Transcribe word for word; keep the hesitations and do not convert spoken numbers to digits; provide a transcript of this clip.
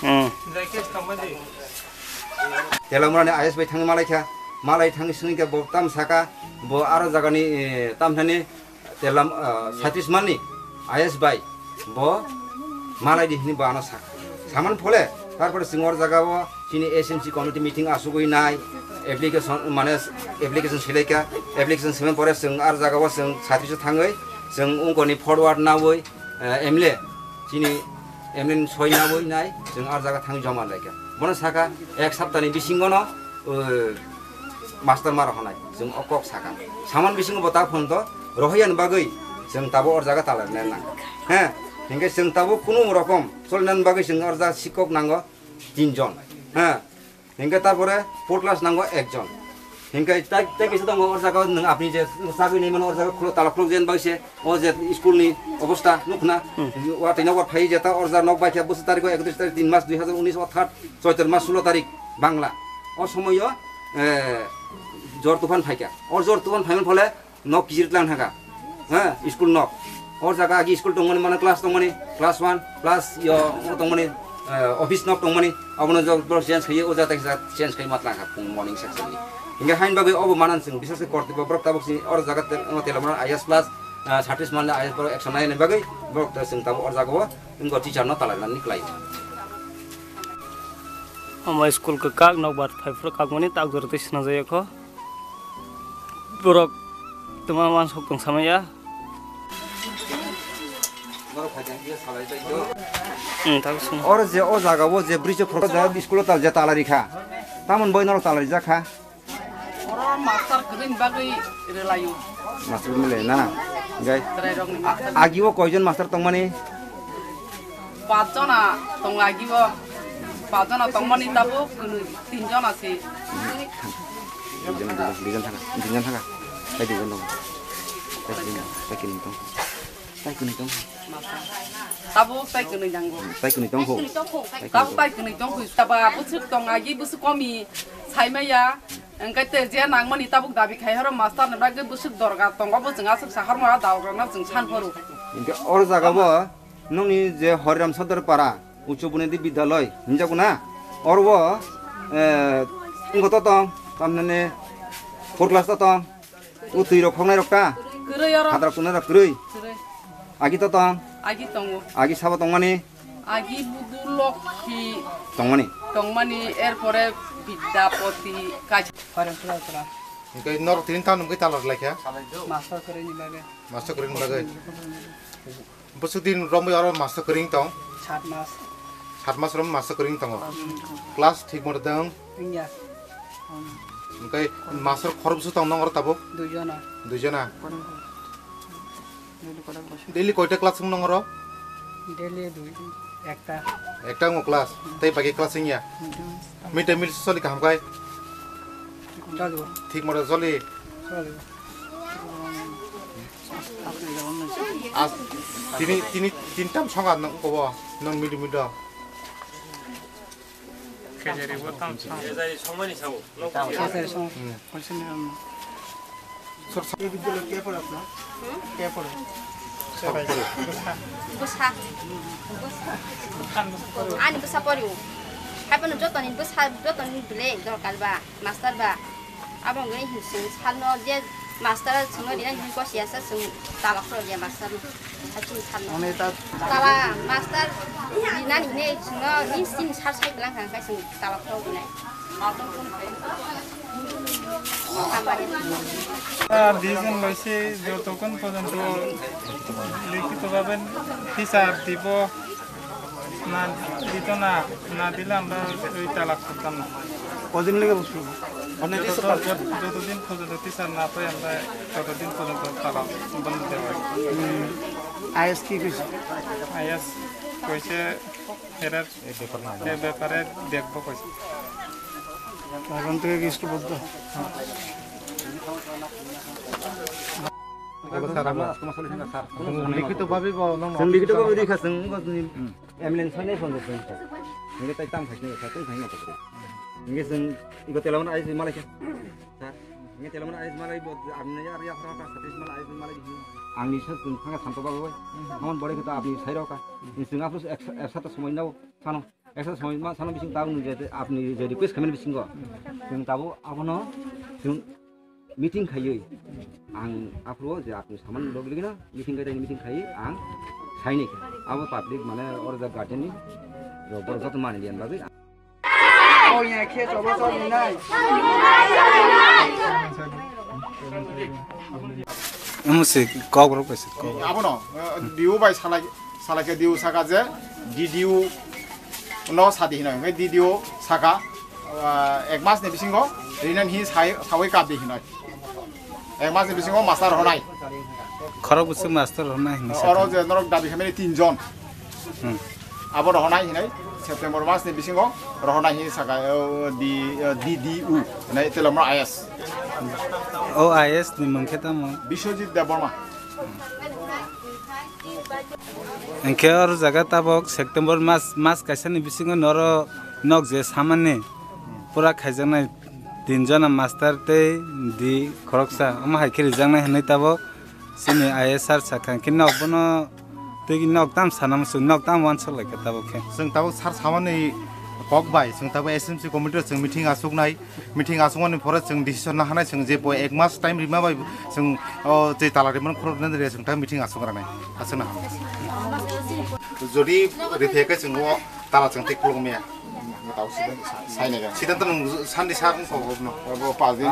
Hmm. Telamurani I S bai thangwi malaikha, malai thangwi swngwi khe bo tam saka, bo aro jagani, eh, tam thani Telam, ah, Satis Mani, I S bai, bo malai di hini bo ano sa. Saman phole, tarpore chwng or jaga o chini S M C committee meeting asugwi nai, application, mane application silaika, application simen pore chwng ar jaga o chwng Satis o thangwi, chwng ungkoni forward nawi, eh, M L A, chini M L A ni soi nawi nai, chwng ar jaga thangwi joma laika. Bono saka, ek saptani bisingo no, uh, master ma rohonai, chwng o kok sakha. Saman bisingo bo ta phone to rohorya ni bagwi chwng tabo or jaga tala rwnai nang. He, hinkhe chwng tabo kunu rokom cholnani bagwi chwng or jaga sikok nango tin jon. He, hinkhe tarpore four class nango ek jon. Hinkhe tai, tai kisa tongo or jaga nwng apni je sagwi nai mano or jaga khulo tala khulok jen bagwi se. O je school ni obostha nukna, hmm, watwi nok phai jeta orja nok bai khe bwswk tarikh o ekatris tarikh tin mas dui hazar unis o third, choitor mas sulo tarikh Bangla. O somoyo, eh, jor tufan phaikha. O jor tufan phaiman phole nok kijir tlang thangkha. Ha, school nok. O jaga agi school tongmani mane class tongmani, class one, class yo tongmani, eh, office nok tongmani, abono jok borok change khaiye, o jata kisa change khai matlang kha phung morning section ni. Hinkhe hain bagwi obo manan chwng bisas khe kortoi borok tabuk chini or jaga tel-, o telamani I S plus, ah, Satis Mani I S borok action nai nai bagwi borok ta chwng tabuk or jaga o wngkha teacher no tala nani klai. Omo school kwkak nok bar phai phuru kakmani tak jora twi swnam jaya kho. Borok tuma man sok tong samaya. Hmm, tak sung. Or je o jaga o je bridge o khoro jaga school o tal je tala rikha. Tamon boi norok tala rijak kha. Oro master kwrwini bagwi rwlaio. Master kwrwini le na? Gai. Chwrairokni master. Agi o koijon master tongmani? Pach jona tongo agi o. Pach jona tongmani tabuk kwnwi tin jona se. Duijon, duijon, duijon thanga, duijon thanga. Tai duijon tongo. Tai duijon, tai kwnwi tongo. Tai kwnwi tong. Tabuk tai kwnwi nango. Tai kwnwi tong kho. Tabuk tai kwnwi tong kho. Taba bwswk tong agi bwswk komi saimaya. Engkai te je nangmani tabuk dabi khai horo master ni bagwi bwswk dorga tongo bo chwng aswk sahar mora daograna chwng san horo. Hinkhe or jaga bo nokni je Hariram Sodor Para Uchu Buniyadi Bidyaloi hinjago na? Oro bo, eh, wngkha to tong, tamhinani four class to tong. O twi rok khoknai rok ta? Kwrwi oro. Hadrak tunai rok kwrwi? Kwrwi. Agi to tong? Agi tongo. Agi sabo tongmani? Agi Budu Lokhi. Tongmani? Tongmani, erpore Vidyapati kaisa. Hinkhe norok tini tamo wngwi tala rwlaikha? Master kwrwini bagwi. Master kwrwini bagwi. Bwswk din romwi oro master kwrwing tong? Sat mas. Sat mas romwi master kwrwing tongo. Hmm. Class thik mothe dong? Wngya. Hmm. Hwnkhe master khorokbwswk tong nong oro tabuk? Dui jona. Dui jona. Daily koita class wng nong oro? Daily dui, ekta. Ekta wngo class, tei baki class wngya? Hmm. Mid day meal soli kaham khai? Jali. Thik mothe soli? Jali. As, tini, tini, tini tam songa nang kobo, nang midi mido. Kejeri bo tam song. Kejeri song. Hmm. Konsini, um. Sor, sor. এই বিদ্যালয়ে কে পড়ে আপনার? হুম? কে পড়ে? সবাই। বসা। Ani bwsa pori o. Haiphano jotoni bwsa, jotoni bwle dorkar ba. Master ba, abo wngwi chwng salno je master chwngno rinani hwnwi gosiya sa chwng tala khoro ya master no. Haichwng salno. Tala master rinani hwnwi chwngno ni sini sar sai bwlang kha, hwnkhe chwng tala khoro wnai. Hamari. Dijon loise jotokon porjonto likhito bhabe teacher dibo. Na dito na, na dile আমরা ওই তালাক করতাম না। কদিন লেগে বসবো? মানে যত, যত, যতদিন পর্যন্ত টিচার না পাই আমরা ততদিন পর্যন্ত তালাক বন্ধ দেওয়া হয়। হুম। আইএস কি কইছে? আইএস কইছে এরার এ ব্যাপারে দেখবো কইছে। এখন থেকে কি স্কুল বন্ধ? Abo sir, abo. Chwng likhito bhabe bo nang chwng likhito bhabe rikha, chwng wngkha chwngni M L A ni sanai phone chwng kha. Hingke tai tam khaisni kha, chwng khaina kha. Hingke chwng iko telamani ais malai kha. Sir, hingke telamani ais malai bo, apni ya, ya, phara ta, satis malai ais malai di. Angni sa chwng thangkha santo bhabe bai. Amon bore kha ta apni sairo kha. Chwng aphuru ek sa-, ek sapta somoi nao, sano. Ek sapta somoi ma, sano bising tabuk nung je, apni je request khaimani bisingo. Chwng tabuk abono chwng meeting khaiwi ang aphuru je apni samani logi logi no meeting khai meeting khai ang saini kha. Abo public mane oro je guardian ni rok borok joto mani lian bagwi. Amo se kok rok bai se kok. Abono, eh, D O bai salai, salai khe D O saka je D D O no sadi hinoi, D D O saka, ah, ek mas ni bisingo rinani hi sai, sawi kap di hinoi. Ek mas ni bisingo master honai. Khorok bwswk master honai hinwi oro sakha. Je norok dabi khamani tin jon. Hmm. Abo rohonai hinai September mas ni bisingo rohonai hinwi saka, o, di, o, D D U hinai Telamra I S. O I S ni mung khe tamo? Biswajit Debbarma. Hingke oro jaga tabok September mas, mas kaisa ni bisingo noro nok je samani pura khaijaknai tin jona master tei di khoroksa, omo hai khe rijaknai hinui tabok chini I S sir sakha, hingke nok bono tei nok tam sana muchung, nok tam uansuk lai kha tabok khe. Chwng tabok sir samani kok bai, chwng tabok S M C committee o chwng meeting asuknai. Meeting aswkmani pore chwng decision nahanai, chwng je bo ek mas time rima bai chwng o je tala rimani khorok nani re chwng ta meeting aswk ranai aswk nahanai. Jodi rithai khe chwng o tala chwng tei khuluk maya. Siddhanta nwng sandi sa wngkha. Bo pas din.